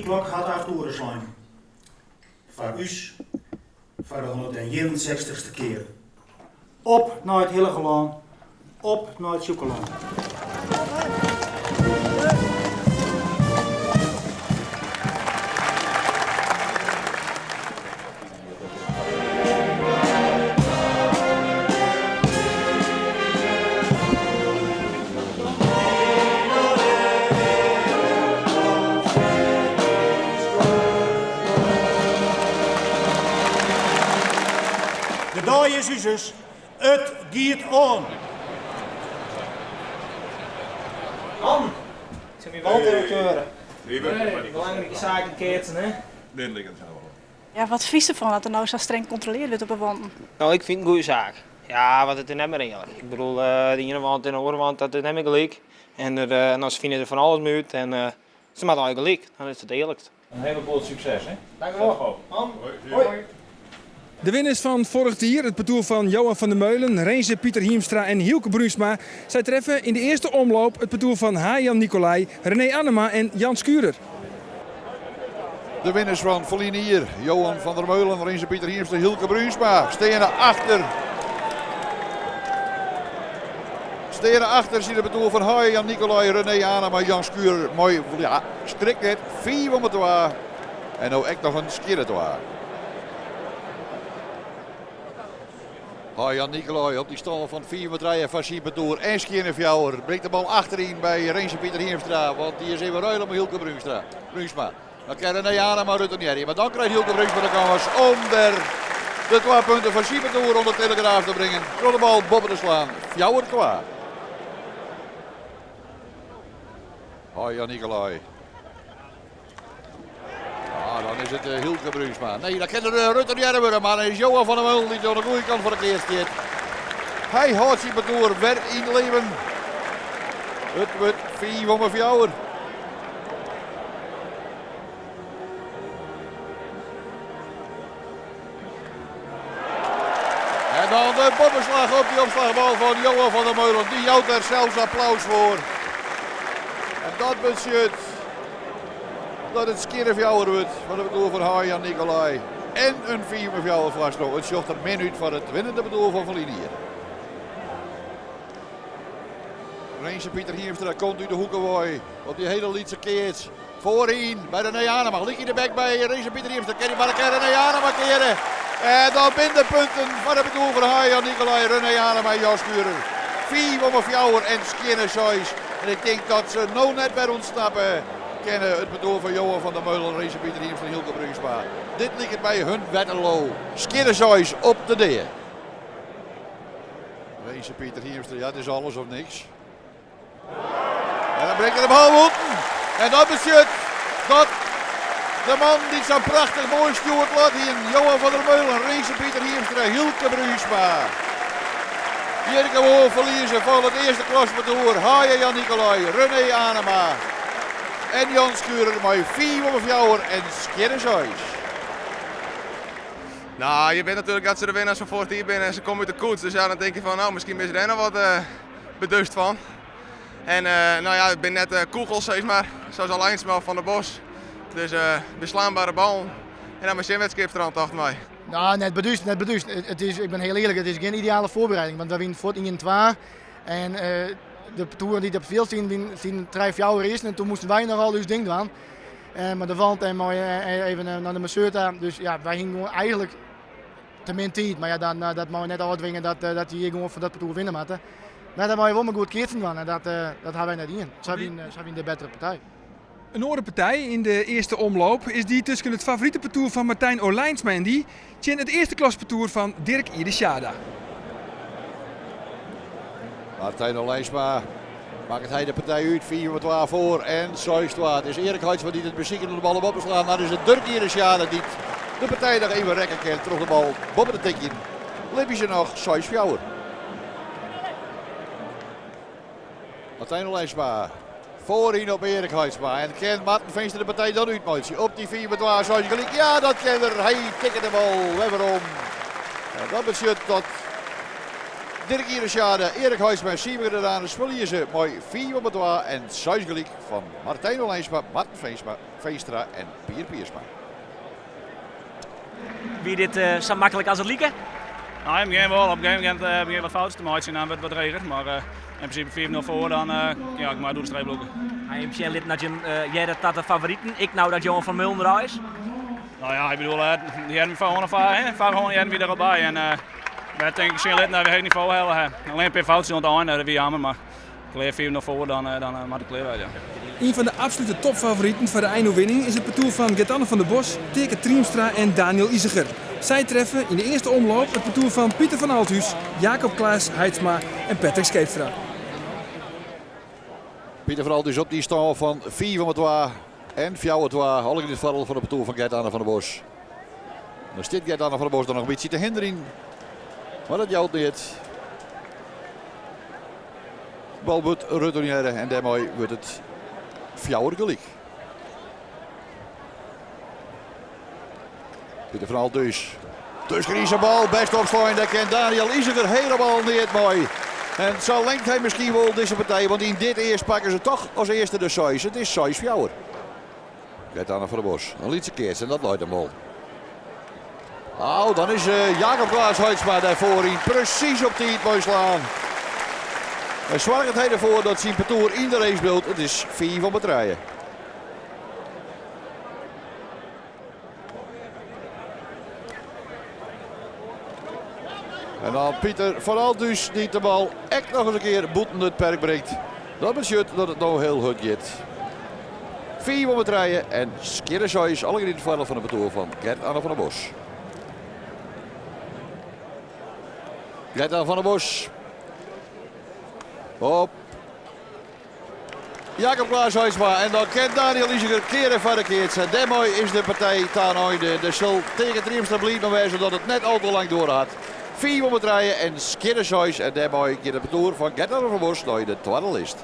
tiidklok hat acht oere slein. Foar ús foar de hûndertienensechstichste kear. Op nei it hillige lân, op nei it Sjûkelân. De dei is uzes, it giet oan! Man, ik sil myn Walter keure. Belangrike saken keatsen, hè? Ja, wat fynst derfan dat der no sa streng kontroleard wurdt op de wanten? No, ik fyn it in goede saak. Ja, want it is net mear earlik. Ik bedoel, de iene want en de oare want, dat is net mear gelyk. En der, en se fine der fan alles mei út en se moatte allegear gelyk, dan is it earlikst. Een heleboel sukses, hè? Dank u wol. Man, hoi. De winners fan foarich jier, it partoer fan Johan van der Meulen, Renze Pieter Hiemstra en Hylke Bruinsma, sy treffe yn de earste omloop it partoer fan Hajan Nicolai, René Annema en Jan Schurer. De winners fan ferline jier, Johan van der Meulen, Renze Pieter Hiemstra, Hylke Bruinsma, steane achter. Steane achter tsjin it partoer fan Hajan Nicolai, René Annema, Jan Schurer mei, ja, skrik net, 5 om 2 en no ek noch in skjinne twa. Hajan Nicolai op dy stân fan 5 om 3 foar syn partoer en skjinne fjouwer. Bringt de bal achteryn by Renze Pieter Hiemstra, want dy is even ruile mei Hylke Bruinsma. Dan kin René Annema retournearje, mar dan krijt Hylke Bruinsma de kâns om der de twa punten foar syn partoer oan de telegraaf te bringen troch de bal boppe te slaan. 4-2. Hajan Nicolai. Ah, dan is it Hylke Bruinsma. Nee, dan kin er retournearre wurde, mar dan is Johan van der Meulen dy't oan de goede kant fan de keats stiet. Hy hâldt syn partoer wer yn libben. It wurdt 5 om 4. En dan de boppeslach op die opslagbal fan Johan van der Meulen. Die jout der sels applaus foar. En dat betsjut dat it skjinne fjouwer wurdt foar de partoer fan Hajan Nicolai. En in 5-4 foarsprong. It sjocht der min út foar it winnende partoer fan ferline jier. Renze Pieter Hiemstra komt út de hoeke wei op dy hiele lytse keats. Foaryn by René Anema. Lyk yn de bek by Renze Pieter Hiemstra. Kin hy mar in René Anema keare. En dan binne de punten foar de partoer fan Hajan Nicolai, René Anema en Jos Schurer. 5 om 4 en skjinne 6. En ik tink dat se no net wer ûntsnappe kinne. It partoer fan Johan van der Meulen, Renze Pieter Hiemstra en Hylke Bruinsma. Dit liket my hun Waterloo. Skjinne 6 op de dea. Renze Pieter Hiemstra, ja, het is alles of niks. En dan bringt er de bal bûten. En dat betsjut dat de man dy't sa'n prachtich moai stjoerd lot hie, Johan van der Meulen, Renze Pieter Hiemstra, Hylke Bruinsma. Hjir gewoan ferlieze fan it earste klaspartoer Haye Jan Nicolai, René Anema en Jan Schurer mei 5 om 4 en skjinne 6. Nou, je weet natuurlijk dat ze de winnaars van vorig jaar binnen en ze komen uit de koets. Dus ja, dan denk je van, nou, misschien is er nog wat bedust fan. En nou ja, it binne net kûgels sis mar, sa as Olijnsma of Van der Bos. Dus beslaanbare ballen. En dan mar sjen wêr't it skip strandt, tochten wy. Nou, net bedust, net bedust. It is, ik bin hiel earlik, it is gjin ideale foarbereiding, want wy wienen fuort ien twa en de partoeren dy't op it fjild stienen, wienen, stienen trije, fjouwer earsten en toen moasten wy noch al ús ding dwaan. Mei de wand en mei even nei de masseur ta. Dus ja, wy hienen gewoan eigentlik te min tiid. Mar ja, dan, dat mei net ôftwinge dat, dat je hjir gewoan fan dat partoer winne moatte. Mar dan moatte je wol mei goed keatsen dwaan en dat, dat ha wy net dien. Sy wienen, sy wienen de bettere partij. In oare partij yn de earste omloop is dy tusken it favorite partoer fan Martijn Olijnsma en dy tsjin it earste klaspartoer fan Dirk Yde Sjaarda. Martijn Olijnsma makket hy de partij út. 4 om 2 foar en 6-2. It is Erik Heidsma dy't it besiket om de bal op te slaan. Mar is it Dirk Yde Sjaarda dy't de partij noch even rekke kin troch de bal boppe te tikjen. Libje se noch 6-4. Martijn Olijnsma foaryn op Erik Heidsma. En kin Marten Feenstra de partij dan útmeitsje op dy 4 om 2 6 gelyk. Ja, dat kin er. Hy tikket de bal wer werom. En dat betsjut dat. Dirk Iereshade, Erik Huisma en Sieber de Danes ferlieze mei 5 op 2 en 6 gelyk fan Martijn Olijnsma, Marten Veensma, Veenstra en Pier Piersma. Wie dit uh, sa maklik as it like? Nou, in it begjin wol. Op in gegeven momint begjin wat fouten te meitsjen en dan wurdt it wat dreger. Mar yn prinsipe 5-0 foar, dan ja, ik mei doe de streep lûke. Ha je sjen litten dat je hearre ta de favoriten, ek no dat Johan van Meulen derôf is? Nou ja, ik bedoel, die hearren foarhân hearren wy der al by. En wy tink ik sjen litten dat we heech nivo helle ha. Allinnich in pear foutsjes oan it ein, dat wie jammer, mar klear 5-0 foar, dan, dan moat it klear wêze. Ja. Ien fan de absolute topfavoriten foar de einoerwinning is it partoer fan Gert-Anne van der Bos, Teake Triemstra en Daniel Iseger. Sy treffe yn de earste omloop it partoer fan Pieter van Althuis, Jacob Klaas Heidsma en Patrick Scheepstra. Pieter van Althuis op dy stân fan 5 om 2 en 4 2. Allegear yn it foardiel fan it partoer fan Gert-Anne van der Bos. Dan stiet Gert-Anne van der Bos der noch in bytsje te hinderjen. Mar dat jout neat. Bal wurdt retournearre en dêrmei wurdt it fjouwer gelyk. Pieter van Althuis. Tusken yn zijn bal, best opslein. Dêr kin Daniel Iseger helemaal neat mei. En sa lengt hy miskien wol dizze partij, want yn dit earst pakke se toch as earste de 6. It is 6-4. Gert-Anne van der Bos, in lytse keats en dat leit him wol. Oh, dan is Jacob Klaas Huitsma dêrfoar yn presys op tiid mei slaan. En soarget hy derfoar dat syn partoer yn de race bliuwt. It is 5 om 3. En dan Pieter van Althuis dy't de bal ek noch ris in kear bûten it perk bringt. Dat betsjut dat it no hiel hurd giet. 5 om 3 en skjinne seis, allegear yn it foardiel fan it partoer fan Gert-Anne van der Bos. Gert-Anne van der Bos op Jacob Klaas Huisma en dan kin Daniel Iseger keare foar de keats. En dêrmei is de partij ta in einde. Der sil Teake Triemstra bliid mei wêze dat it net al te lang duorre hat. 5 om 3 en skjinne seis en dêrmei giet it partoer fan Gert-Anne van der Bos nei de twadde list.